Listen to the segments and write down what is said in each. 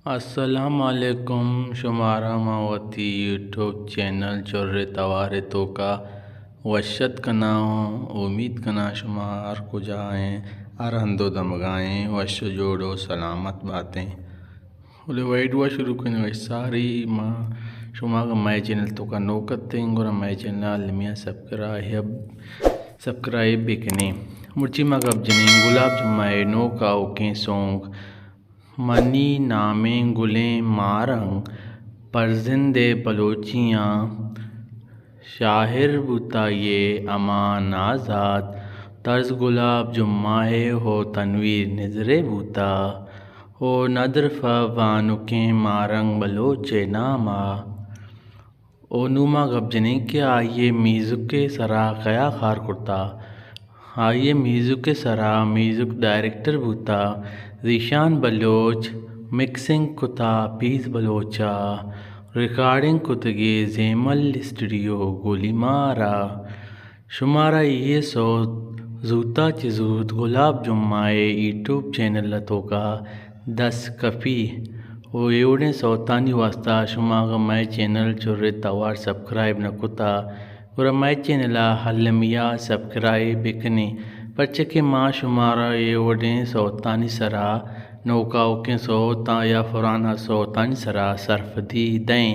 السلام علیکم، شمارا ما وتی یوٹیوب چینل چرے توارے توکا وش ات کناں۔ امیت کناں شما ہر کجا ایں، ہر ہند و دمگا ایں، وش و جوڑ و سلامت باتیں۔ ولے ویڈیو شروع کنیں، وش ساری ما شما اگاں مئے چینل توکا نوک اتیں، گڑا مئے چینل المیاں سبسکرائب، سبسکرائب بکنیں۔ مرچی ما گپ جنیں گلاب جمعہ ءِ نوک آؤکیں سونگ منی نامیں گلیں مارنگ، پرزند ءِ بلوچیاں شاعر بوتا، یہ امان آزاد، طرز گلاب جمعہ ءِ ہو تنویر نزرے بوتا، او ندر فہ بانکیں مارنگ بلوچ ءِ نام ءَ۔ او نوں ما گپ جنیں کہ آئی ءِ میوزک ءِ سرا کیا کار کرتا۔ آئی ءِ میوزک ءِ سرا میوزک ڈائریکٹر بوتا ذیشان بلوچ، مکسنگ کتا حفیظ بلوچ ءَ، ریکارڈنگ کتگی زیمل اسٹوڈیو گولیمار ءَ۔ شمارا اے سوت زوتا چہ زوت گلاب جمعہ ءِ یوٹیوب چینل ءِ توکا دست کپی۔ او اے وڑیں سوتانی واسطہ شما اگاں مئے چینل چرے توار سبسکرائب نہ کتا، گڑا مئے چینل ءَ المیاں سبسکرائب بکنیں، پرچہ کہ ما شمارا اے وڑیں سوتانی سرا نوک آؤکیں سوتاں یا پرانا سوتانی سرا سرپدی دئیں۔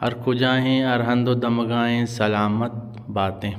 ہر کجا ایں، ہر ہند و دمگا ایں، سلامت باتیں۔